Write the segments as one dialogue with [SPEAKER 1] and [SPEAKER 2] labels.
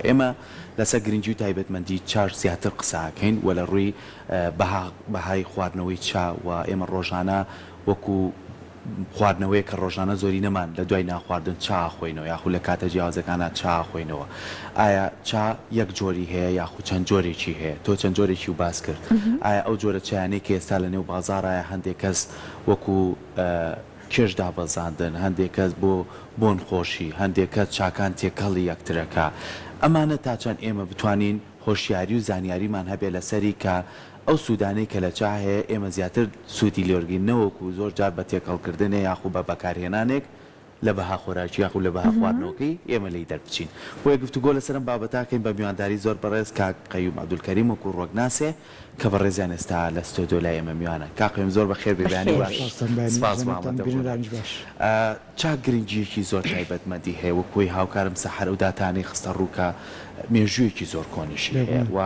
[SPEAKER 1] ئێمە لەسەر گرنگی و تایبەتمەندی چاش زیاتر قسە ئەکەین و لە ڕووی بەها بەهای خواردنەوەی چا و ئێمە ڕۆژانە وەکو خواردنەوەیەک کە ڕۆژانە زۆرینەمان لە دوای نان خواردن چا ئەخۆینەوە یاخود لە کاتە جیاوازەکانا چا ئەخۆینەوە ئایا چا یەک جۆری هەیە یاخود چەند جۆرێکی هەیە تۆ چەند جۆرێکی و باس کرد ئایا ئەو جۆرە چایانەی کە ئێستا لە نێو بازاڕایە هەندێک کەس وەکو کێش دابەزاندن هەندێک کەس بۆ بۆن خۆشی هەندێک کەس چاکان تێکەڵی یەکترەکە ئەمانە تا چەند ئێمە بتوانین هۆشیاری و زانیاریمان هەبێ لەسەری کە ئەو سوودانەی کە لە چا هەیە ئێمە زیاتر سوودی لێوەرگرین نەوەکو زۆر جار بە تێکەڵکردنێ یاخو بە بەکارهێنانێک لە بەها خۆراکی یاخو لە بەها خواردنەوەکەی ئێمە لێی دەربچین. بۆیە گفتوگۆ لەسەر ئەم بابەتە ئەکەین بە میوانداری زۆر بەڕێز کاک قەیوم عەبدولکەریم وەکو ڕوەکناسێ کە بەڕێزیان ئێستا لە ستۆدیۆ لای ئێمە میوانە. کاک قەیوم زۆر بەخێر بێی بەیانی
[SPEAKER 2] بەخێر
[SPEAKER 1] باش.
[SPEAKER 2] بێی.
[SPEAKER 1] سپاس بۆ ئامادەبوونت. چا گرنگییەکی زۆر تایبەتمەندی هەیە وەک وەی هاوکارم سەحەر ئەو داتانەی خستە ڕوو کە مێژوویەکی زۆر کۆنیشی هەیە و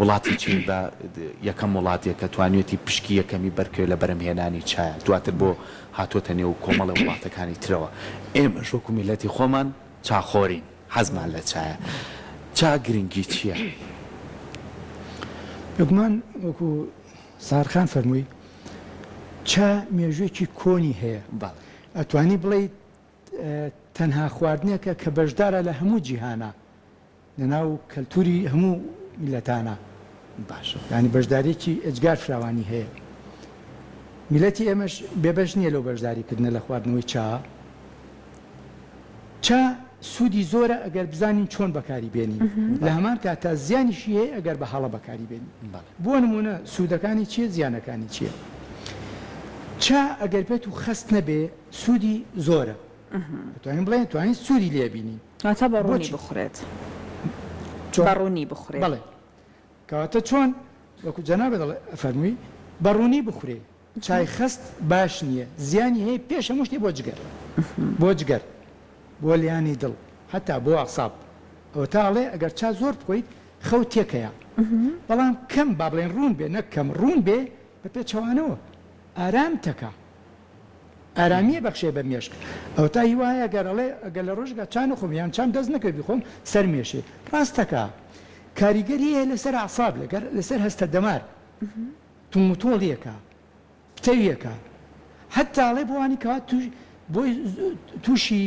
[SPEAKER 1] وڵاتی چین بە یەکەم وڵاتێک کە توانیویەتی پشکی یەکەمی بەرکەوێت لە بەرهەمهێنانی چایە دواتر بۆ هاتووەتە نێو کۆمەڵی وڵاتەکانی ترەوە ئێمەش وەکو میللەتی خۆمان چاخۆرین حەزمان لە چایە چا گرنگی چییە؟
[SPEAKER 3] بێگومان وەکو سارخان فەرمووی چا مێژوویەکی کۆنی هەیە ئەتوانی بڵێی تەنها خواردنێکە کە بەشدارە لە هەموو جیهانا لەناو کەلتوری هەموو میلەتانا
[SPEAKER 1] باشە.
[SPEAKER 3] یانی بەشداریەکی ئێجگار فراوانی هەیە میلەتی ئێمەش بێبەش نییە لەو بەشداری کردنە لە خواردنەوەی چا چا سوودی زۆرە ئەگەر بزانین چۆن بەکاری بێنین لە هەمان کاتا زیانیشی هەیە ئەگەر بە هەڵە بەکاری بێنین. بۆ نموونە سوودەکانی چییە زیانەکانی چییە؟ چا ئەگەر بێت و خەست نەبێ سوودی زۆرە دەتوانین بڵێین توانین سوودی لێ بینین.
[SPEAKER 2] واتە بە ڕوونی
[SPEAKER 3] بۆچی؟
[SPEAKER 2] بخورێت.
[SPEAKER 3] چۆن؟
[SPEAKER 2] بە ڕوونی بخورێ.
[SPEAKER 3] بەڵێ کەواتە چۆن؟ وەکو جەنابت ئەڵێ ئەفەرمووی بە ڕوونی بخورێ چای خەست باش نییە زیانی هەیە پێش هەموو شتێ بۆ جگەر بۆ جگەر بۆ لیانی دڵ هەتا بۆ ئەعساب ئەوەتا ئەڵێ ئەگەر چا زۆر بخۆیت خەو تێکەیە بەڵام کەم با بڵێن ڕوون بێ نەک کەم ڕوون بێ بە پێچەوانەوە ئارام تەکا ئارامیە بەخشێ بە مێشک ئەوەتا هی وایە گەر ئەڵێ گەر لە ڕۆژگا چا نەخۆم یان چام دەست نەکەوێ بیخۆم سەر مێشێ ڕاست تەکا کاریگەری هەیە لەسەر ئەعساب لەگەر لەسەر هەستە دەمار توموتۆڵیەکە پتەویەکە حتا ئەڵێ بۆ وانی کەوا توش بۆی تووشی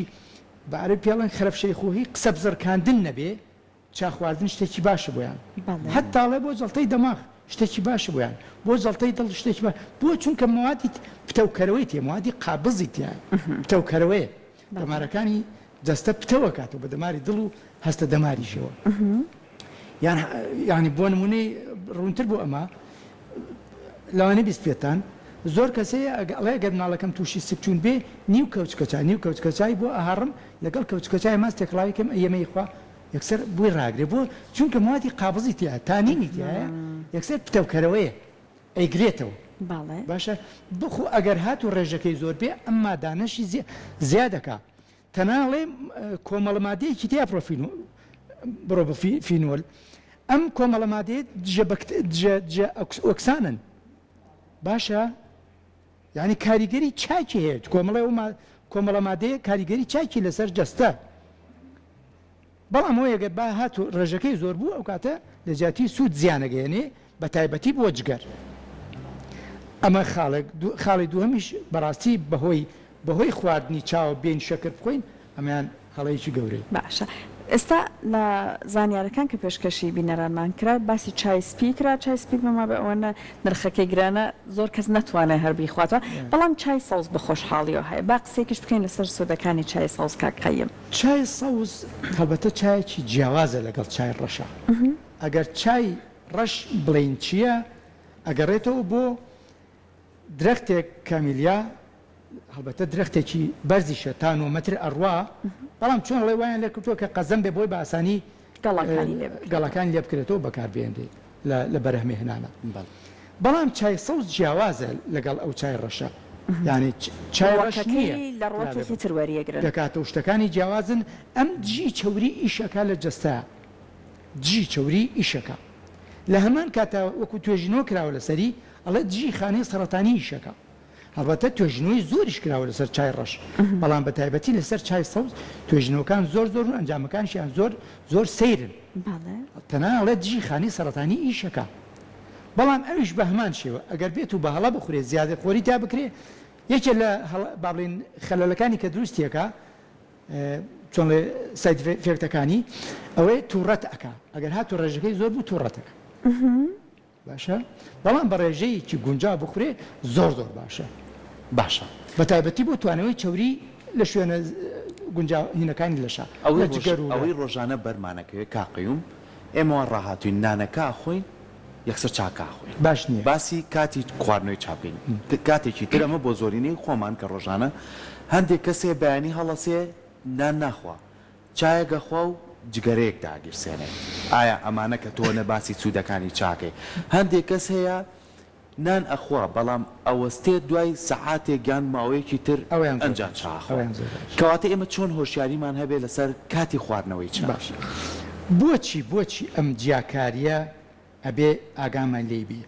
[SPEAKER 3] بە عەرەبی پێڵێن خەرەف شەیخوهی قسە بزڕکاندن نەبێ چا خواردن شتێکی باشە بۆیان حەتا ئەڵێ بۆ جەڵتەی دەماغ شتێکی باشە بۆیان بۆ جەڵتەی دڵ شتێکی باش بۆ چونکە مەوادی پتەوکەرەوەی تێ مەوادی قابزی تیایە پتەوکەرەوەیە دەمارەکانی جەستە پتەوە کاتەوە بە دەماری دڵ و هەستە دەماریشەوە یان یانی بۆ نمونەی ڕوونتر بۆ ئەمە لەوانەیە بیستبێتان زۆر کەس هەیە ئەڵێ ئەگەر مناڵەکەم تووشی سکچوون بێ نیو کەوچکە چا نیو کەوچکە چای بۆ ئەهاڕم لەگەڵ کەوچکە چای ماست تێکەڵاوی کەم ئەیەمەی خوا یەکسەر بۆی ڕاگرێ بۆ چونکە موادی قابزی تیایە تانینی تیایە یەکسەر پتەوکەرەوەیە ئەیگرێتەوە
[SPEAKER 2] بەڵێ.
[SPEAKER 3] باشە بخۆ ئەگەر هاتوو ڕێژەکەی زۆر بێ ئەم مادانەشی زیاد ئەکا تەنها ئەڵێ کۆمەڵە مادەیەکی تیا پرۆفینۆل بڕۆفینۆل ئەم کۆمەڵە مادەیە دژە بەکت دژە دژە ئۆکسانن باشە یعنی کاریگەری چاکی هەیە کۆمەڵی ئەو کۆمەڵە مادەیە کاریگەری چاکی لەسەر جەستە بەڵام ئەوەی ئەگەر با هاتوو ڕێژەکەی زۆر بوو ئەو کاتە لە جیاتی سوود زیان ئەگەیەنێ بە تایبەتی بۆ جگەر. ئەمە خاڵێک، خاڵی دووهەمیش بەڕاستی بەهۆی بەهۆی خواردنی چاوە بێین شەکر بخۆین ئەمەیان هەڵەیەکی گەورەیە.
[SPEAKER 2] باشە ئێستا لە زانیارەکان کە پێشکەشی بینەرانمان کرا باسی چای سپی کرا، چای سپی پێم وابێ ئەوەنە نرخەکەی گرانە زۆر کەس نەتوانێ هەر بیخواتەوە، بەڵام چای سەوز بە خۆشحاڵیەوە هەیە، با قسەیەکیش بکەین لەسەر سوودەکانی چای سەوز کاک قەیم.
[SPEAKER 3] چای سەوز هەڵبەتە چایەکی جیاوازە لەگەڵ چای ڕەشا. ئەگەر چای ڕەش بڵێین چییە، ئەگەڕێتەوە بۆ درەختێک کامیلیا، هەڵبەتە درەختێکی بەرزیشە تا نۆ مەتر ئەڕوا، بەڵام چۆن ئەڵێ وایان لێکردووە کە قەزەم بێ بۆی بە ئاسانی
[SPEAKER 2] گەڵاکانی لێ بکرێتەوە.
[SPEAKER 3] گەڵاکانی لێ بکرێتەوە بەکاربهێنرێ لە بەرهەمهێنانا. بەڵام چای سەوز جیاوازە لەگەڵ ئەو چای ڕەشە یانی چای ڕەش نییە
[SPEAKER 2] ڕوەکەکەی لە ڕوەکێکی تر وەریەگرن.
[SPEAKER 3] پێکهاتە و شتەکانی جیاوازن ئەم دژی چەوری ئیشەکا لە جەستە دژی چەوری ئیشەکا لە هەمان کاتا وەکو توێژینەوە کراوە لەسەری ئەڵێ دژی خانەی سەڕەتانی ئیشەکا. هەڵبەتە توێژینەوەی زۆریش کراوە لەسەر چای ڕەش، بەڵام بە تایبەتی لەسەر چای سەوز توێژینەوەکان زۆر زۆرن و ئەنجامەکانیشیان زۆر زۆر سەیرن. تەنها ئەڵێ دژی خانەی سەرەتانی ئیشەکا. بەڵام ئەویش بە هەمان شێوە ئەگەر بێت و بە هەڵە بخورێ زیادە خۆری تیا بکرێ یەکێ لە هەڵە با بڵێین خەلەلەکانی کە دروستی ئەکا چۆن ڵێ side effect ەکانی ئەوەیە توڕەت ئەکا ئەگەر هاتوو ڕێژەکەی زۆر بوو توڕەت ئەکا. باشە بەڵام بە ڕێژەیەکی گونجاو بخورێ زۆر زۆر باشە.
[SPEAKER 1] باشە.
[SPEAKER 3] بە تایبەتی بۆ توانەوەی چەوری لە شوێنە گونجاو هینەکانی لەشا
[SPEAKER 1] ئەوەی
[SPEAKER 3] لە جگەر و لە.
[SPEAKER 1] ئەوەی ڕۆژانە بەرمانەکەوێ کاک قەیوم ئێمە وا ڕاهاتوین نانەکە ئەخۆین یەکسەر چاکە ئەخۆین
[SPEAKER 3] باش نیە.
[SPEAKER 1] باسی کاتی خواردنەوەی چا بکەین کاتێکی تر ئەمە بۆ زۆرینەی خۆمان کە ڕۆژانە هەندێک کەس هەیە بەیانی هەڵەسێ نان ناخوا چایەک ئەخوا و جگەرەیەک داگیرسێنێت ئایا ئەمانە کە تۆ نە باسی سوودەکانی چاکەی هەندێک کەس هەیە نان ئەخوا بەڵام ئەوەستێت دوای سەعاتێک یان ماوەیەکی تر
[SPEAKER 3] ئەوەیان زۆر
[SPEAKER 1] ئەنجا
[SPEAKER 3] باشە
[SPEAKER 1] چا ئەخوا
[SPEAKER 3] ئەوەیان زۆر باشە.
[SPEAKER 1] کەواتە ئێمە چۆن هۆشیاریمان هەبێت لەسەر کاتی خواردنەوەی چا؟
[SPEAKER 3] باشە بۆچی بۆچی ئەم جیاکاریە ئەبێ ئاگامان لێی بێ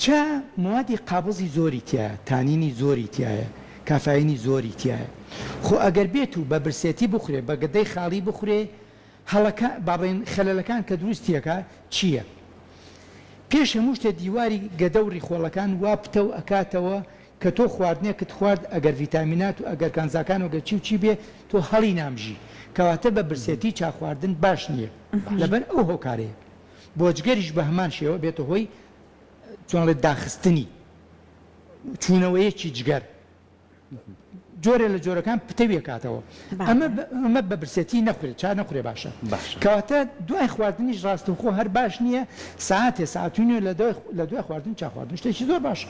[SPEAKER 3] چا موادی قابزی زۆری تیایە تانینی زۆری تیایە کافاینی زۆری تیایە خۆ ئەگەر بێت و بە برسێتی بخورێ بە گەدەی خاڵی بخورێ هەڵەکە با بڵێین خەلەلەکان کە دروستیەکا چیە پێش هەموو شتێ دیواری گەدە و ڕیخۆڵەکان وا پتەو ئەکاتەوە کە تۆ خواردنێکت خوارد ئەگەر ڤیتامینات و ئەگەر کانزاکان و گەر چی و چی بێ تۆ هەڵی نامژی کەواتە بە برسێتی چا خواردن باش نیە لەبەر ئەو هۆکارەیە بۆ جگەریش بە هەمان شێوە بێتە هۆی چۆن ئەڵێ داخستنی چوونەوەیەکی جگەر جۆرێ لە جۆرەکان پتەوی ئەکاتەوە ئەمە ئەمە بە برسێتی نەخورێت چا نەخورێ باشە
[SPEAKER 1] باشە
[SPEAKER 3] کەواتە دوای خواردنیش ڕاستەوخۆ هەر باش نییە ساعتێ ساعت و نیوێ لە دوای لە دوای خواردن چا خواردن شتێکی زۆر باشە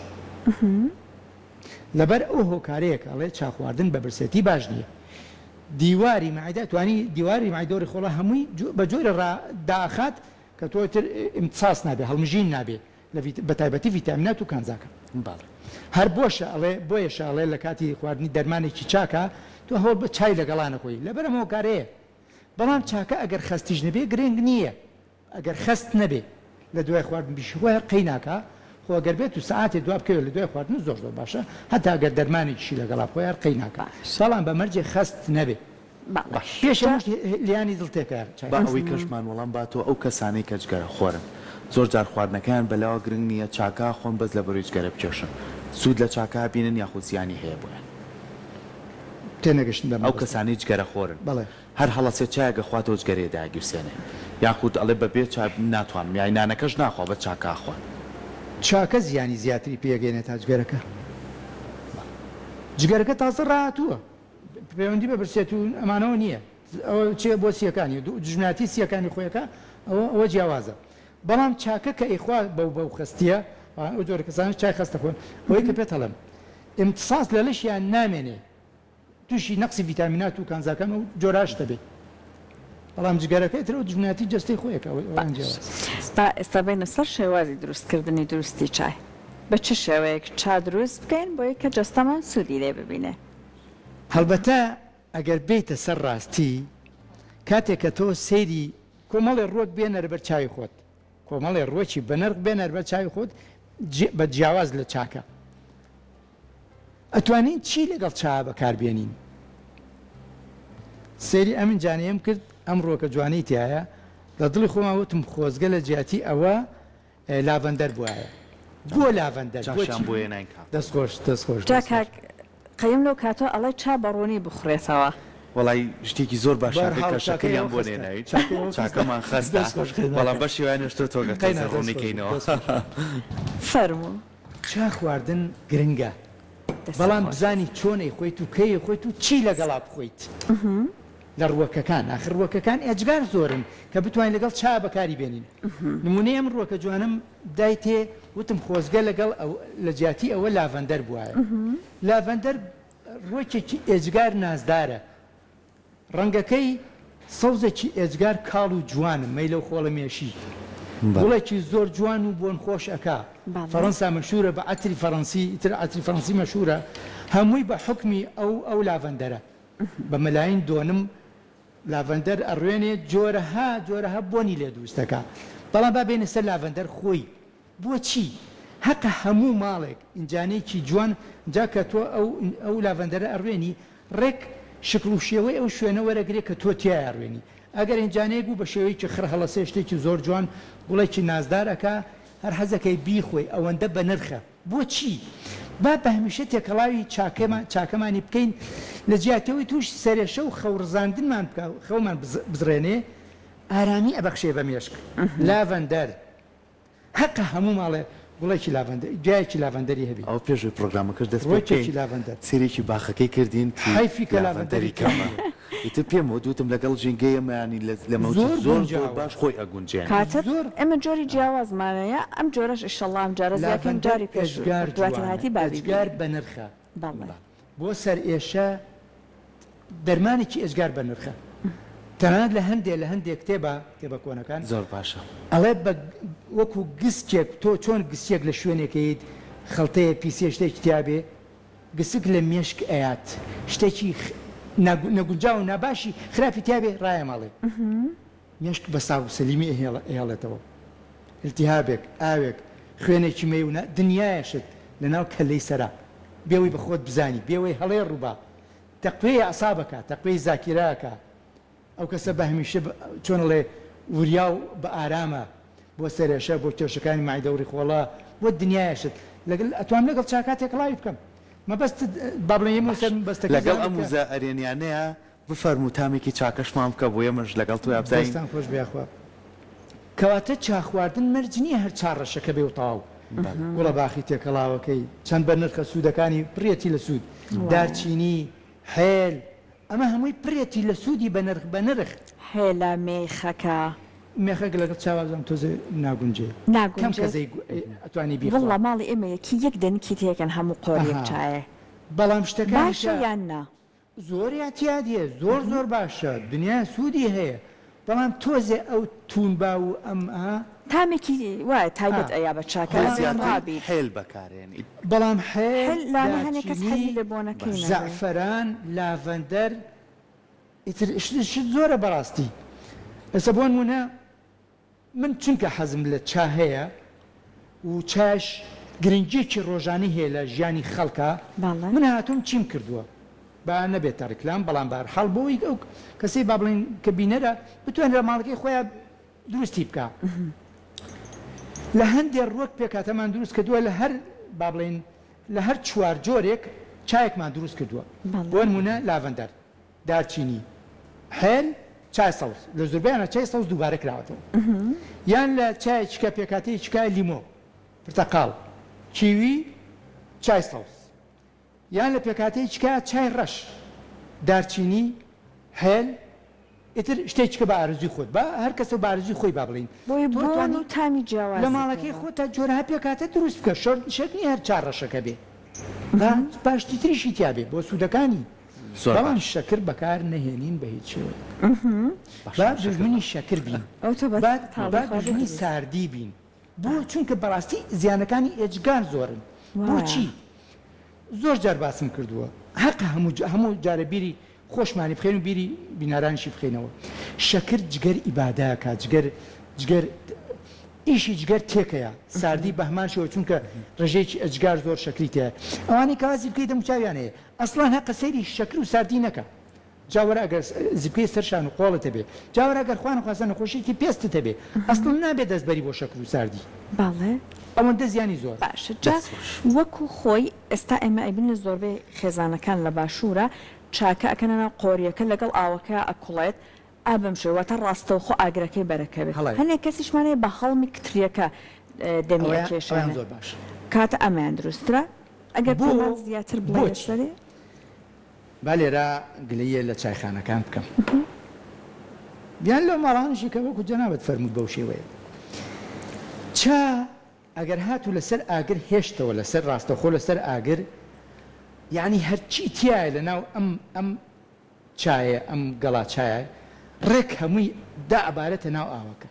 [SPEAKER 3] لەبەر ئەو هۆکارەیە کە ئەڵێ چا خواردن بە برسێتی باش نییە دیواری مەعیدە توانی دیواری مەعیدە و ڕیخۆڵە هەمووی بە جۆرێ ڕا داخات کە تۆ تر ئیمتساس نابێ هەڵمژین نابێ لە بە تایبەتی ڤیتامینات و کانزاکان.
[SPEAKER 1] بەڵێ.
[SPEAKER 3] هەر بۆشە ئەڵێ بۆیەشە ئەڵێ لە کاتی خواردنی دەرمانێکی چاکە تۆ هەوڵ بە چای لەگەڵا نەخۆی لەبەر ئەم هۆکارەیە بەڵام چاکە ئەگەر خەستیش نەبێ گرنگ نییە ئەگەر خەست نەبێ لە دوای خواردن بیشی خۆی هەر قەی ناکا خۆ ئەگەر بێت و سەعاتێ دوا بکەوێ لە دوای خواردن زۆر زۆر باشە هەتا ئەگەر دەرمانێکیشی لەگەڵا بخۆی هەر قەی ناکا بەڵام بە مەرجێ خەست نەبێ.
[SPEAKER 2] باش
[SPEAKER 3] پێش هەموو شتێ لیانی دڵ تێکە چای.
[SPEAKER 1] با ئەوەی کەشمان وەڵام باتەوە ئەو کەسانەی کە جگەرە خۆرن زۆر جار خواردنەکەیان بەلاوە گرنگ نیە چاکە خۆن بەس لەبەرۆی جگەرە بکێشن سوود لە چاکە بینن یاخود زیانی هەیە بۆیان.
[SPEAKER 3] تێنەگەشتم لە
[SPEAKER 1] ئەو
[SPEAKER 3] مەبەستت.
[SPEAKER 1] کەسانەی جگەرە خۆرن
[SPEAKER 3] بەڵێ.
[SPEAKER 1] هەر هەڵەسێ چایەک ئەخواتەوە جگەرەیە داگیرسێنێ یاخود ئەڵێ بە بێ چا ناتوانم یای نانەکەش ناخوا بەس چاکە ئەخوات.
[SPEAKER 3] چاکە زیانی زیاتری پێ ئەگەیەنێ تا جگەرەکە. جگەرەکە تازە ڕاهاتووە. پەیوەندی بە برسێت و ئەمانەوە نییە ئەوە چێ بۆ سیەکانی دژمناتی سیەکانی خۆیەکە ئەوە ئەوە جیاوازە بەڵام چاکە کە ئەیخوا بەو بەو خەستیە ئەو جۆرە کەسانە چای خەستە خۆن ئەوەی کە پێت هەڵم امتصاص لە لەشیان نامێنێ تووشی نەقسی ڤیتامینات و کانزاکان و جۆراش دەبێت بەڵام جگەرەکەی تر ئەو دژمناتی جەستەی خۆیەکە ئەوەی ئەوان جیاواز.
[SPEAKER 2] با ئێستا بێینە سەر شێوازی دروستکردنی دروستی چای. بە چ شێوەیەک چا دروست بکەین بۆی کە جەستەمان سوودی لێ ببینێ؟
[SPEAKER 3] هەڵبەتە ئەگەر بێیتە سەر ڕاستی کاتێک کە تۆ سەیری کۆمەڵێ ڕوەک بێنەرە بەر چاوی خۆت کۆمەڵێ ڕوەکی بەنرخ بێنەر بەر چاوی خۆت بە جیاواز لە چاکە ئەتوانین چی لەگەڵ چا بەکار بێنین؟ سەیری ئەمن جانەیەم کرد ئەم ڕوەکە جوانەی تایە لە دڵی خۆما وتم خۆزگە لە جیاتی ئەوە لاڤەندەر بوایە بۆ لاڤەندەر
[SPEAKER 1] چاشیان بۆ هێناین کاک.
[SPEAKER 3] دەست خۆش دەست خۆش
[SPEAKER 2] جا کاک قەیوم لەو کاتەوە ئەڵێ چا بە ڕوونی بخورێتەوە.
[SPEAKER 1] وەڵای شتێکی زۆر باشیان کرد کە شەکریان بۆ نێناوین چاکەمان خەستە بەڵام بەشی وایان هێشتۆتەوە کە تۆزێ ڕوونی کەینەوە.
[SPEAKER 2] فەرموو.
[SPEAKER 3] چا خواردن گرنگە بەڵام بزانی چۆن ئەیخۆیت و کەی ئەیخۆیت و چی لەگەڵا بخۆیت لە ڕووەکەکان ئاخر ڕووەکەکان ئێجگار زۆرن کە بتوانین لەگەڵ چا بەکاری بێنین نمونەی ئەم ڕووەکە جوانەم دایتێ وتم خۆزگە لەگەڵ لە جیاتی ئەوە لاڤەندەر بوایە لاڤەندەر ڕووەکێکی ئێجگار نازدارە ڕەنگەکەی سەوزێکی ئێجگار کاڵ و جوانە، مەیلەو خۆڵەمێشی. گوڵێکی زۆر جوان و بۆن خۆش ئەکا. فەڕەنسا مەشهورە بە عەتری فەڕەنسی، ئیتر عەتری فەڕەنسی مەشهورە، هەمووی بە حوکمی ئەو ئەو لاڤەندەرە. بە مەلاین دۆنم لاڤەندەر ئەڕوێنێ، جۆرەها جۆرەها بۆنی لێ دروست ئەکا. بەڵام با بێینە سەر لاڤەندەر خۆی. بۆچی؟ هەقە هەموو ماڵێک ئینجانەیەکی جوان جا کە تۆ ئەو ئەو لاڤەندەرە ئەڕوێنی ڕێک شکڵ و شێوەی ئەو شوێنە وەرەگرێ کە تۆ تیایا ڕوێنی ئەگەر ئینجانەیەک بوو بە شێوەیەکی خڕ هەڵەسێ شتێکی زۆر جوان گوڵێکی نازدار ئەکا هەر حەزەکەی بیخۆی ئەوەندە بەنرخە بۆچی با بە هەمیشە تێکەڵاوی چاکەمان چاکەمانی بکەین لە جیاتی ئەوەی تووشی سەرێشە و خەو ڕزاندنمان بکا و خەومان بزڕێنێ ئارامی ئەبەخشێ بە مێشک لاڤەندەر هەقە هەموو ماڵێ گوڵێکی لاڤەندەر گیایەکی لاڤەندەری هەبی.
[SPEAKER 1] ئەوە پێش ئەوەی پڕۆگرامەکەش دەست پێ بکەین
[SPEAKER 3] ڕۆکێکی لاڤەندەر.
[SPEAKER 1] سەیرێکی باخەکەی کردین تی
[SPEAKER 3] حەیفی کە
[SPEAKER 1] لاڤەندەری
[SPEAKER 3] لاڤەندەری کەم
[SPEAKER 1] کەمە
[SPEAKER 3] نییە.
[SPEAKER 1] ئیتر پێم وت وتم لەگەڵ ژینگەی ئێمە یانی لە لەمەوچی
[SPEAKER 3] زۆر
[SPEAKER 1] زۆر زۆر
[SPEAKER 3] گونجاوە.
[SPEAKER 1] باش خۆی ئەگونجێنێ.
[SPEAKER 2] کاتت
[SPEAKER 3] زۆر.
[SPEAKER 2] ئێمە جۆری جیاوازمان هەیە ئەم جۆرەش ئیشەڵا ئەم جارە زیاکەین
[SPEAKER 3] لاڤەندەر
[SPEAKER 2] جاری پێش
[SPEAKER 3] ئێجگار
[SPEAKER 2] دواتر
[SPEAKER 3] جوانە
[SPEAKER 2] هاتی با
[SPEAKER 3] ئێجگار
[SPEAKER 2] بیبینین.
[SPEAKER 3] بەنرخە.
[SPEAKER 2] بەڵێ.
[SPEAKER 3] بۆ سەرئێشە دەرمانێکی ئێجگار بەنرخە تەنانەت لە هەندێ لە هەندێ کتێبا کتێبە کۆنەکان
[SPEAKER 1] زۆر باشە.
[SPEAKER 3] ئەڵێ بە وەکو گسکێک تۆ چۆن گسکێک لە شوێنێکەیت خەڵتەیە پیسیە شتێکی تیابێ گسک لە مێشک ئەیات شتێکی نەگونجاو و ناباشی خراپی تیابێ ڕایەماڵێ مێشک بە ساغ و سەلیمی ئەهێڵێتەوە. ئیلتیهابێک، ئاوێک، خوێنێکی مەی و نا دنیایە شت لە ناو کەللەی سەرا. بێ وەی بە خۆت بزانی، بێ وەی هەڵەی ڕووبا. تەقویەی ئەعساب ئەکا، تەقویەی زاکیرە ئەکا. ئەو کەسە بە هەمیشە چۆن ئەڵێ وریا و بە ئارامە. بۆ سەرێشە، بۆ کێشەکانی مەعیدە و ڕیخۆڵە، بۆ دنیایە شت. لەگەل ئەتوانم لەگەڵ چاکا تێکەڵاوی بکەم. مەبەستت با بڵێین یەمەوە
[SPEAKER 1] باش.
[SPEAKER 3] سەر مەبەستەکەی
[SPEAKER 1] لەگەڵ
[SPEAKER 3] زانت
[SPEAKER 1] ئەم
[SPEAKER 3] کە.
[SPEAKER 1] وزە ئەرێنیانەیا بفەرموو تامێکی چاکەشمان بکە بۆ ئێمەش لەگەڵ تۆیا بزانین.
[SPEAKER 3] دەستتان خۆش بێ یاخوا. کەواتە چا خواردن مەرج نییە هەر چا ڕەشەکە بێ و تەواو. گوڵە باخی تێکەڵاوەکەی چەند بە نرخە سوودەکانی پڕیەتی لە سوود. دارچینی، حێل، ئەمە هەمووی پڕیەتی لە سوودی بە نرخ بە نرخ.
[SPEAKER 2] حێلە، مێخەکە.
[SPEAKER 3] مێخەک لەگەڵ چا وابزانم تۆزێ ناگونجێ. کەم
[SPEAKER 2] ناگونجێت؟
[SPEAKER 3] کەس ئەتوانی بیخوا.
[SPEAKER 2] وەڵا ماڵی ئێمە یەکی یەک دەنکی تێکەن هەموو قۆریەک
[SPEAKER 3] ئەها
[SPEAKER 2] چایە.
[SPEAKER 3] بەڵام شتەکانی
[SPEAKER 2] باشە
[SPEAKER 3] کە.
[SPEAKER 2] یان نا؟
[SPEAKER 3] زۆر ئیعتیادیە زۆر زۆر باشە دنیا سوودی هەیە بەڵام تۆزێ ئەو توون باو و ئەم ئا.
[SPEAKER 2] تامێکی وایە تایبەت
[SPEAKER 3] ئا
[SPEAKER 2] ئەیا بە چاکە
[SPEAKER 1] خۆ
[SPEAKER 3] بەڵام
[SPEAKER 1] زیاتر
[SPEAKER 2] ڕابیت.
[SPEAKER 1] حێل بەکارێنیت.
[SPEAKER 3] بەڵام حێل،
[SPEAKER 2] حێل لانە هەنێ کەس حەزی
[SPEAKER 3] دارچینی،
[SPEAKER 2] لە بۆنەکەی نەبێ.
[SPEAKER 3] زەعفەران، لاڤەندەر ئیتر شت شت زۆرە بەڕاستی ئێستا بۆنموونە من چونکە حەزم لە چا هەیە و چاش گرنگیەکی ڕۆژانەی هەیە لە ژیانی خەڵکا
[SPEAKER 2] بەڵێ.
[SPEAKER 3] من هاتووم چیم کردووە با نەبێتە ڕیکلام بەڵام بەهەرحاڵ بۆ ئەوەی ئەو کەسەی با بڵێین کە بینەرە بتوانێت لە ماڵەکەی خۆیا دروستی بکا لە هەندێ ڕوەک پێکهاتەمان دروست کردووە لە هەر با بڵێین لە هەر چوار جۆرێک چایەکمان دروست کردووە
[SPEAKER 2] بەڵێ.
[SPEAKER 3] بۆ نموونە لاڤەندەر دارچینی، حێل، چای سەوز، لە زۆربەیانا چای سەوز دووبارە کراوەتەوە، یان لە چایەکی کە پێکهاتەیەکی کە لیمۆ، پرتەقاڵ، کیوی، چای سەوز، یان لە پێکهاتەیەکی کە چای ڕەش، دارچینی، حێل، ئیتر شتێکی کە بە ئارەزووی خۆت، با هەر کەسە و بە ئارەزووی خۆی با بڵێین،
[SPEAKER 2] بۆیە
[SPEAKER 3] تۆ
[SPEAKER 2] بۆن
[SPEAKER 3] توانی
[SPEAKER 2] و تامی
[SPEAKER 3] لە
[SPEAKER 2] جیاوازی
[SPEAKER 3] ماڵەکەی
[SPEAKER 2] پێ
[SPEAKER 3] خۆتا جۆرەها پێکهاتە دروست بکە، شەرت شەرت نییە هەر چا ڕەشەکە بێ، با با شتی تریشی تیا بێ بۆ سوودەکانی.
[SPEAKER 1] زۆر
[SPEAKER 3] بەڵام
[SPEAKER 1] باش.
[SPEAKER 3] شەکر بەکار نەهێنین بە هیچ شێوەیەک.
[SPEAKER 1] باشە
[SPEAKER 3] با
[SPEAKER 1] شەکر
[SPEAKER 3] دوژمنی
[SPEAKER 1] باش.
[SPEAKER 3] شەکر بین.
[SPEAKER 2] ئەو تۆ بە
[SPEAKER 3] با
[SPEAKER 2] تاڵی
[SPEAKER 3] با
[SPEAKER 2] خواردن
[SPEAKER 3] دوژمنی
[SPEAKER 2] دروست.
[SPEAKER 3] ساردی بین. بۆ؟ چونکە بەڕاستی زیانەکانی ئێجگار زۆرن.
[SPEAKER 2] وایە.
[SPEAKER 3] بۆچی؟ زۆر جار باسم کردووە. هەقە هەموو هەموو جارێ بیری خۆشمانی بخەین و بیری بینەرانیشی بخەینەوە. شەکر جگەر ئیبادە ئەکا، جگەر جگەر ئیشی جگەر تێکەیا. ساردی بەهەمان شێوە چونکە ڕێژەیەکی ئێجگار زۆر شەکری تیایە. ئەوانەی کە زیپکەی دەموچاویان هەیە ئەسڵەن هەقە سەیری شەکر و ساردی نەکا جا وەرە ئەگەر زیپکەی سەر شان و قۆڵت هەبێ جا وەرە ئەگەر خوا نەخواستە نەخۆشیەکی پێستت هەبێ ئەسڵەن نابێ دەست بەری بۆ شەکر و ساردی
[SPEAKER 2] بەڵێ.
[SPEAKER 3] ئەوەندە زیانی زۆرە.
[SPEAKER 2] باشە جا
[SPEAKER 1] دەست خۆش.
[SPEAKER 2] وەکو خۆی ئێستا ئێمە ئەیبینین لە زۆربەی خێزانەکان لە باشوورا چاکە ئەکەنە ناو قۆریەکە لەگەڵ ئاوەکەیا ئەکوڵێت ئا بەم شێوە واتە ڕاستەوخۆ ئاگرەکەی بەرەکەوێت
[SPEAKER 3] هەڵەیە.
[SPEAKER 2] هەنێک کەسیشمان هەیە بە هەڵمی کتریەکە دەمی
[SPEAKER 3] ئەوەیان ئەوەیان
[SPEAKER 2] ئەکێشێنێ
[SPEAKER 3] زۆر باشە.
[SPEAKER 2] کاتە ئەمەیان دروستترە ئەگەر
[SPEAKER 3] بۆ
[SPEAKER 2] پێمان زیاتر بڵێی
[SPEAKER 3] بۆچی؟
[SPEAKER 2] لەسەری.
[SPEAKER 3] با لێرە گلەییە لە چایخانەکان بکەم یان لەو ماڵانەشی کە وەکو جەنابت فەرمووت بەو شێوەیە چا ئەگەر هاتوو لەسەر ئاگر هێشتەوە لەسەر ڕاستەخۆ لەسەر ئاگر یعنی هەرچی تایە لەناو ئەم ئەم چایە ئەم گەڵا چایە ڕێک هەمووی دائەبارێتە ناو ئاوەکە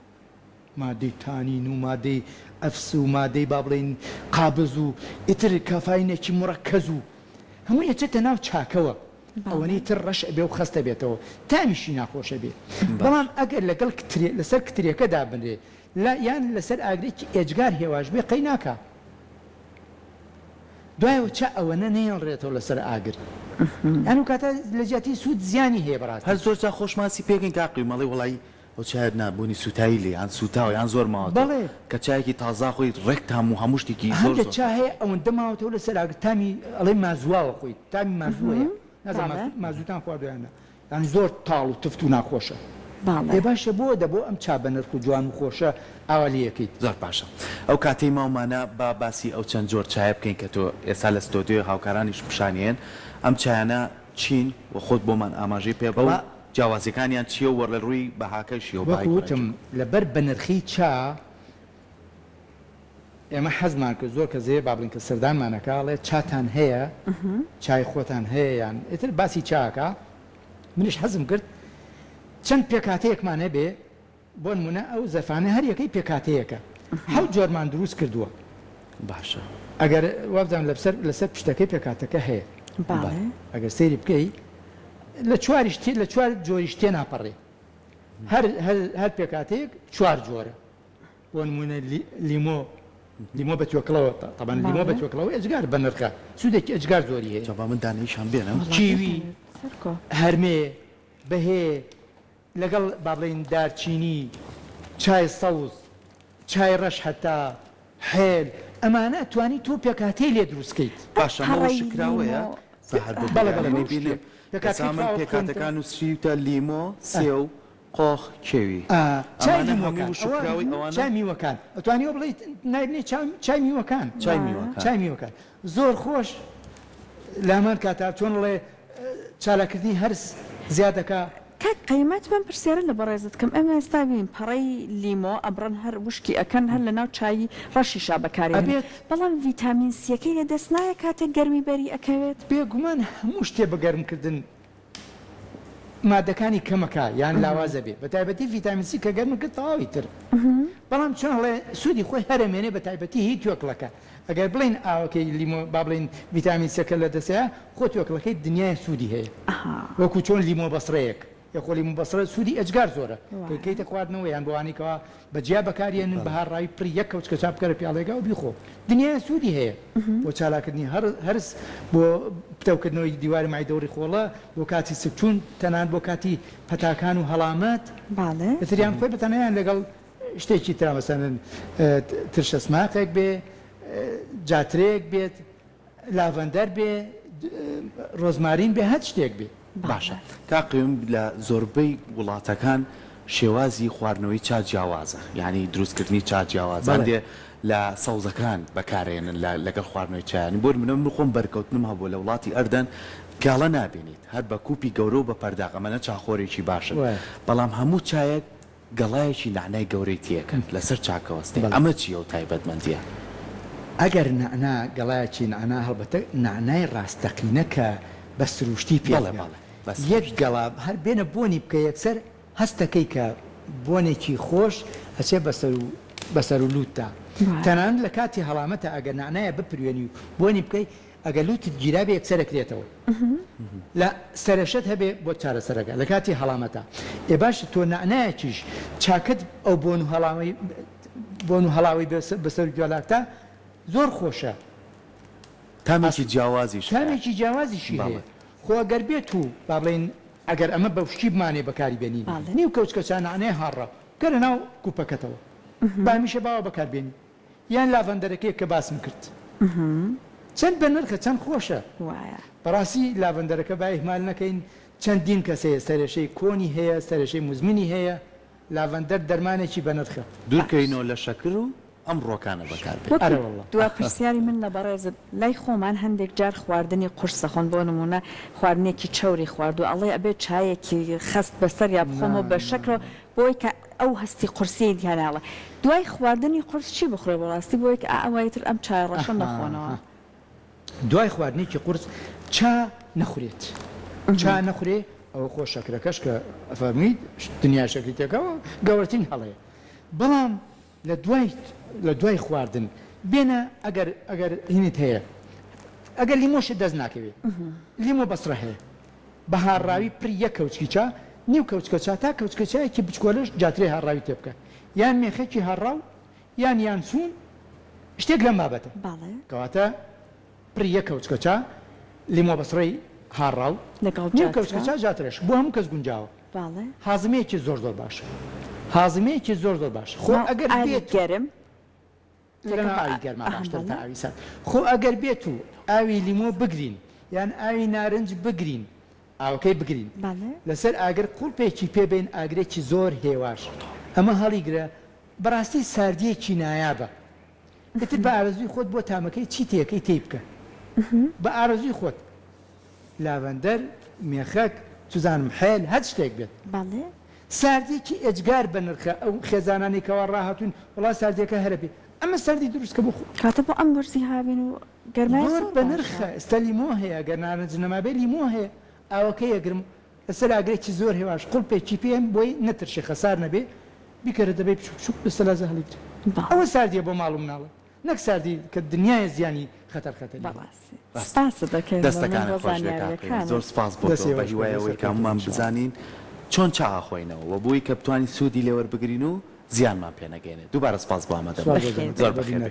[SPEAKER 3] مادەی تانین و مادەی ئەفس و مادەی با بڵێین قابز و ئیتر کافاینێکی مورەکەز و هەمووی ئەچێتە ناو چاکەوە ئەوەنەی تر ڕەش ئەبێ و خەست ئەبێتەوە تامیشی ناخۆش ئەبێ بەڵام ئەگەر لەگەڵ کترێ لەسەر کترێکە دابنرێ لە یان لەسەر ئاگرێکی ئێجگار هێواش بێ قەی ناکا. دوایەوە چا ئەوەنە نەیەڵرێتەوە لەسەر ئاگر یان ئەو کاتە لە جیاتی سوود زیانی هەیە بەڕاستی.
[SPEAKER 1] هەر زۆر جار خۆشمان سی پێکەین کاک قیوم ئەڵێی وەڵایی ئەو چایەت نا بۆنی سوتایی لێ یان سوتاوە یان زۆر ماوەتەوە
[SPEAKER 3] بەڵێ.
[SPEAKER 1] کە چایەکی تازە خۆی ڕێک تام و هەموو شتێکی زۆر
[SPEAKER 3] هەندێک
[SPEAKER 1] زۆر
[SPEAKER 3] چا هەیە ئەوەندە ماوەتەوە لەسەر ئاگر تامی ئەڵێی مازواوە خۆی تامی مازوو هەیە نازانم
[SPEAKER 2] بەڵێ.
[SPEAKER 3] مازووتان خواردوە یان نا یانی زۆر تاڵ و تفت و ناخۆشە.
[SPEAKER 2] بەڵێ.
[SPEAKER 3] ئێ باشە بۆ دەبۆ ئەم چا بەنرخ و جوان و خۆشە ئاوا لێ ئەکەیت.
[SPEAKER 1] زۆر باشە ئەو کاتەی ماومانە با باسی ئەو چەند جۆر چایە بکەین کە تۆ ئێستا لە ستۆدیۆی هاوکارانیش پیشانیەن ئەم چایانە چین و خۆت بۆمان ئاماژەی پێ بە و
[SPEAKER 3] وەڵا
[SPEAKER 1] جیاوازیەکانیان چیە و لە ڕووی بەهاکەشیەوە
[SPEAKER 3] وەکو
[SPEAKER 1] بەهای
[SPEAKER 3] وتم
[SPEAKER 1] خۆراکی.
[SPEAKER 3] لەبەر بەنرخی چا ئێمە حەزمان کرد زۆر کەس هەیە با بڵێین کە سەردانمان ئەکا ئەڵێ چاتان هەیە چای خۆتان هەیە یان ئیتر باسی چا ئەکا منیش حەزم کرد چەند پێکهاتەیەکمان هەبێ بۆ نمونە ئەو زەرفانە هەر یەکەی پێکهاتەیەکە حەوت جۆرمان دروست کردووە
[SPEAKER 1] باشە
[SPEAKER 3] ئەگەر وابزانم لەسەر لەسەر پشتەکەی پێکهاتەکە هەیە
[SPEAKER 2] بەڵێ
[SPEAKER 3] ئەگەر سەیری بکەی لە چواریش تێ لە چوار جۆریش تێناپەڕێ هەر هەر هەر پێکهاتەیەک چوار جۆرە بۆ نموونە لیمۆ لیمۆ بە توێکڵەوە تەبەن لیمۆ بە توێکڵەوە ئێجگار بەنرخە سوودێکی ئێجگار زۆری هەیە.
[SPEAKER 1] جا با من دانەیشان بێنم.
[SPEAKER 3] کیوی، هەرمێ، بەهێ، لەگەڵ با بڵێین دارچینی، چای سەوز، چای ڕەش هەتا، حێل، ئەمانە ئەتوانی تۆ پێکهاتەی لێ دروست کەیت.
[SPEAKER 1] باشە ئەمە
[SPEAKER 2] پەڕەی
[SPEAKER 1] وشککراوەیە؟
[SPEAKER 2] لیمۆ
[SPEAKER 1] با هەر بۆ
[SPEAKER 3] بەڵێ بەڵێ
[SPEAKER 1] بەیانی
[SPEAKER 3] بە
[SPEAKER 1] نەیبینم.
[SPEAKER 3] وشکییە. پێکهاتەکەی
[SPEAKER 1] ئێستا من
[SPEAKER 3] کراوە بخوێنیتەوە.
[SPEAKER 1] پێکهاتەکان نووسیوتە لیمۆ، سێو، قۆخ کێوی.
[SPEAKER 3] ئا چای
[SPEAKER 1] ئەمانە هەمووی
[SPEAKER 3] لیمۆکان
[SPEAKER 1] وشک
[SPEAKER 3] ئەوە
[SPEAKER 1] کراوەی ئەوانە؟
[SPEAKER 3] چای میوەکان ئەتوانی ئەوە بڵێیت ناوی بنێی چا چای میوەکان
[SPEAKER 1] چای میوەکان.
[SPEAKER 3] چای میوەکان زۆر خۆش لە هەمان کاتا چۆن ئەڵێ چالاککردنی هەرس زیاد دەکا.
[SPEAKER 2] کاک قەیمەت بەم پرسیارە لە بەڕێزت کەم ئێمە ئێستا بین پەڕەی لیمۆ ئەبڕن هەر وشکی ئەکەن هەر لەناو چایی ڕەشیشا بەکاری ئەهێنن
[SPEAKER 3] ئەبێت.
[SPEAKER 2] بەڵام ڤیتامین سیەکەی لە دەست نایە کاتێک گەرمی بەری ئەکەوێت؟
[SPEAKER 3] بێگومان هەموو شتێ بە گەرم کردن مادەکانی کەمەکا یان لاواز ئەبێ بەتایبەتی ڤیتامین سی کە گەرمت کرد تەواوی تر بەڵام چۆن ئەڵێ سوودی خۆی هەر ئەمێنێ بەتایبەتی هی توێکڵەکە ئەگەر بڵێین ئاوەکەی لیمۆ با بڵێین ڤیتامین سیەکە لە دەستەیە خۆ توێکڵەکەی دنیای سوودی هەیە وەکو چۆن لیمۆ بەسڕەیەک یەخۆ لیمۆ بەسڕە سوودی ئێجگار زۆرە کە کەیتە خواردنەوە یان بۆ ئەوانەی کەوا بە جیا بەکاریێنن بە هاڕاوی پڕی یەک کەوچکە چا بکەرە پیاڵەیەکا و بیخۆ دنیایە سوودی هەیە بۆ چالاکردنی هەرس بۆ پتەوکردنەوەی دیواری مەعیدە و ڕیخۆڵە بۆ کاتی سکچوون تەنانەت بۆ کاتی پەتاکان و هەڵامەت ئیتر یان خۆی بەتەنها یان لەگەڵ شتێکی ترا مەسەلەن ترشە سماقێک بێ جاترەیەک بێت لاڤەندەر بێ ڕۆزمارین بێ هەر شتێک بێ.
[SPEAKER 1] باشە کاک قەیوم لە زۆربەی وڵاتەکان شێوازی خواردنەوەی چا جیاوازە یانی دروست کردنی چا جیاوازە
[SPEAKER 3] بەڵێ.
[SPEAKER 1] هەندێ لە سەوزەکان بەکارێنن لە لەگەڵ خواردنەوەی چا یانی بۆ نمونە من خۆم بەرکەوتنم هەبووە لە وڵاتی ئەردەن پیاڵە نابینیت هەر بە کوپی گەورە و بە پەرداخ ئەمەنە چاخۆرێکی باشن
[SPEAKER 3] وایە.
[SPEAKER 1] بەڵام هەموو چایەک گەڵایەکی نەعنای گەورەی تێکەن لەسەر چاکەوەستێ
[SPEAKER 3] بەڵێ.
[SPEAKER 1] ئەمە چیە و تایبەتمەندیە؟
[SPEAKER 3] ئەگەر نەعنا گەڵایەکی نەعنا هەڵبەتە نەعنای ڕاستەقینە کە بە سروشتی پێک
[SPEAKER 1] بەڵێ
[SPEAKER 3] بێ
[SPEAKER 1] بەڵێ بە
[SPEAKER 3] یەک
[SPEAKER 1] سروشتی.
[SPEAKER 3] گەڵا هەر بێنە بۆنی بکە یەکسەر هەستەکەی کە بۆنێکی خۆش ئەچێ بەسەر و بەسەر و لوتتا تەنانەت لە کاتی هەڵامەتا ئەگەر نەعنایە بپروێنی و بۆنی بکەی ئەگەر لوتت گیرابێ یەکسەر ئەکرێتەوە لە سەرەشەت هەبێ بۆت چارەسەرەکە لە کاتی هەڵامەتا ئێ باشە تۆ نەعنایەکیش چاکەت ئەو بۆن و هەڵامەی بۆن و هەڵاوەی بەسەر گوێلاکتا زۆر خۆشە
[SPEAKER 1] تامێکی جیاوازیش هەیە.
[SPEAKER 3] تامێکی جیاوازیشی هەیە خۆ ئەگەر بێت و با بڵێین ئەگەر ئەمە بە وشکی بمانێ بەکاری بێنین نیو کەوچکە چا نەعنای هاڕە بکەرە ناو کوپەکەتەوە با هەمیشە باوە بەکار بێنی یان لاڤەندەرەکەی کە باسم کرد چەند بەنرخە چەند خۆشە بەڕاستی لاڤەندەرەکە با ئیهمال نەکەین چەندین کەس هەیە سەرێشەی کۆنی هەیە سەرێشەی موزمنی هەیە لاڤەندەر دەرمانێکی بەنرخە.
[SPEAKER 1] دوورکەوینەوە لە شەکر و ئەم ڕۆکانە بەکار بێنین.
[SPEAKER 2] وەکو
[SPEAKER 3] ئەرەوەڵڵا.
[SPEAKER 2] دوا پرسیاری من لە بەڕێزت، لای خۆمان هەندێک جار خواردنی قورس دەخۆن بۆ نموونە خواردنێکی چەوری خواردووە ئەڵێ ئەبێ چایەکی خەست بەسەریا
[SPEAKER 3] نا
[SPEAKER 2] بخۆمەوە بە
[SPEAKER 3] نا
[SPEAKER 2] شەکرەوە بۆی کە ئەو هەستی قورسیەی تیا ناڵێ دوای خواردنی قورس چی بخورێ بەڕاستی بۆی کە ئا ئەوای تر ئەم چایە ڕەشە نەخۆنەوە.
[SPEAKER 3] ئەها دوای خواردنێکی قورس چا نەخورێت چا نەخورێ ئەوە خۆ شەکرەکەش کە ئەفەرموویت دنیای شەکری تێکەوە گەورەترین هەڵەیە بەڵام لە دوای لە دوای خواردن بێنە ئەگەر ئەگەر هینت هەیە ئەگەر لیمۆشت دەست ناکەوێ لیمۆ بەسڕە هەیە بە هاڕاوی پڕی یەک کەوچکی چا نیو کەوچکە چا تا کەوچکە چایەکی بچکۆلەش جاترەی هاڕاوی تێ بکە یان مێخەکی هاڕاو یان یانسوون شتێک لەم بابەتە
[SPEAKER 2] بەڵێ.
[SPEAKER 3] کەواتە. پڕی یەک کەوچکە چا لیمۆ بەسڕەی هاڕاو
[SPEAKER 2] لەگەڵ
[SPEAKER 3] نیو کەوچکە
[SPEAKER 2] جاترە
[SPEAKER 3] چا جاترەش بۆ هەموو کەس گونجاوە.
[SPEAKER 2] بەڵێ.
[SPEAKER 3] هازمەیەکی زۆر زۆر باشە. هازمەیەکی زۆر زۆر باشە. خۆ
[SPEAKER 2] ناو
[SPEAKER 3] ئەگەر
[SPEAKER 2] ئاوی
[SPEAKER 3] بێت و
[SPEAKER 2] گەرم
[SPEAKER 3] لە
[SPEAKER 2] تێکەڵ
[SPEAKER 3] ناو
[SPEAKER 2] بە
[SPEAKER 3] ئاوی گەرما
[SPEAKER 2] ئەها
[SPEAKER 3] باشترە تا
[SPEAKER 2] بەڵێ.
[SPEAKER 3] ئاوی سارد. خۆ ئەگەر بێت و ئاوی لیمۆ بگرین یان ئاوی نارنج بگرین ئاوەکەی بگرین
[SPEAKER 2] بەڵێ.
[SPEAKER 3] لەسەر ئاگر قوڵپێکی پێ بەین ئاگرێکی زۆر هێواش ئەمە هەڵیگرە بەڕاستی ساردیەکی نایابە ئیتر بە ئارەزووی خۆت بۆ تامەکەی چی تێکەی تێی بکە بە ئارەزووی خۆت لاڤەندەر مێخەک چزانم حێل هەر شتێک بێت.
[SPEAKER 2] بەڵێ.
[SPEAKER 3] ساردیەکی ئێجگار بەنرخە ئەو خێزانانەی کەوا ڕاهاتوون وەڵا ساردیەکە هەرە بێ ئەمە ساردی دروست کە بۆ خۆ.
[SPEAKER 2] کەواتە بۆ ئەم وەرزی هاوین و گەرمایە
[SPEAKER 3] زۆر
[SPEAKER 2] زۆر باشە.
[SPEAKER 3] بەنرخە ئێستا لیمۆ هەیە گەر نارنج نەمابێ لیمۆ هەیە ئاوەکەی ئەگرم لەسەر ئاگرێکی زۆر هێواش قوڵپێکی پێم بۆی نەترشێ خەسار نەبێ بیکەرە دەبەی بچوک بچوک لە سەلازە هەڵیگرە
[SPEAKER 2] بەڵێ.
[SPEAKER 3] ئەوە ساردیە بۆ ماڵ و مناڵت نەک ساردی کە دنیایە زیانی خەتەر خەتەری هەیە.
[SPEAKER 2] بەڕاستی
[SPEAKER 1] ڕاستە.
[SPEAKER 2] سپاست دەکەین مەمنون
[SPEAKER 1] دەستەکانت
[SPEAKER 2] بۆ
[SPEAKER 1] خۆش بێ کاک پەیوەند زۆر
[SPEAKER 2] زانیاریەکانت.
[SPEAKER 1] سپاس بۆ
[SPEAKER 3] دەست
[SPEAKER 1] تۆ بە
[SPEAKER 3] ئێوەش
[SPEAKER 1] هیوای
[SPEAKER 3] خۆش بێ
[SPEAKER 1] ئەوەی کە
[SPEAKER 3] سەرکەوتوو بن
[SPEAKER 1] هەموومان
[SPEAKER 3] ان شاء الله.
[SPEAKER 1] بزانین چۆن چا ئەخۆینەوە وە بۆی کە بتوانین سوودی لێ وەربگرین و زیانمان پێ نەگەیەنێت دووبارە سپاس بۆ
[SPEAKER 3] سوپاس
[SPEAKER 1] ئامادەبوونت
[SPEAKER 3] بۆ
[SPEAKER 2] بەخێر
[SPEAKER 3] جەنابت
[SPEAKER 1] زۆر
[SPEAKER 2] بێی.
[SPEAKER 3] بە
[SPEAKER 1] بەخێر بێی.
[SPEAKER 3] بینەران.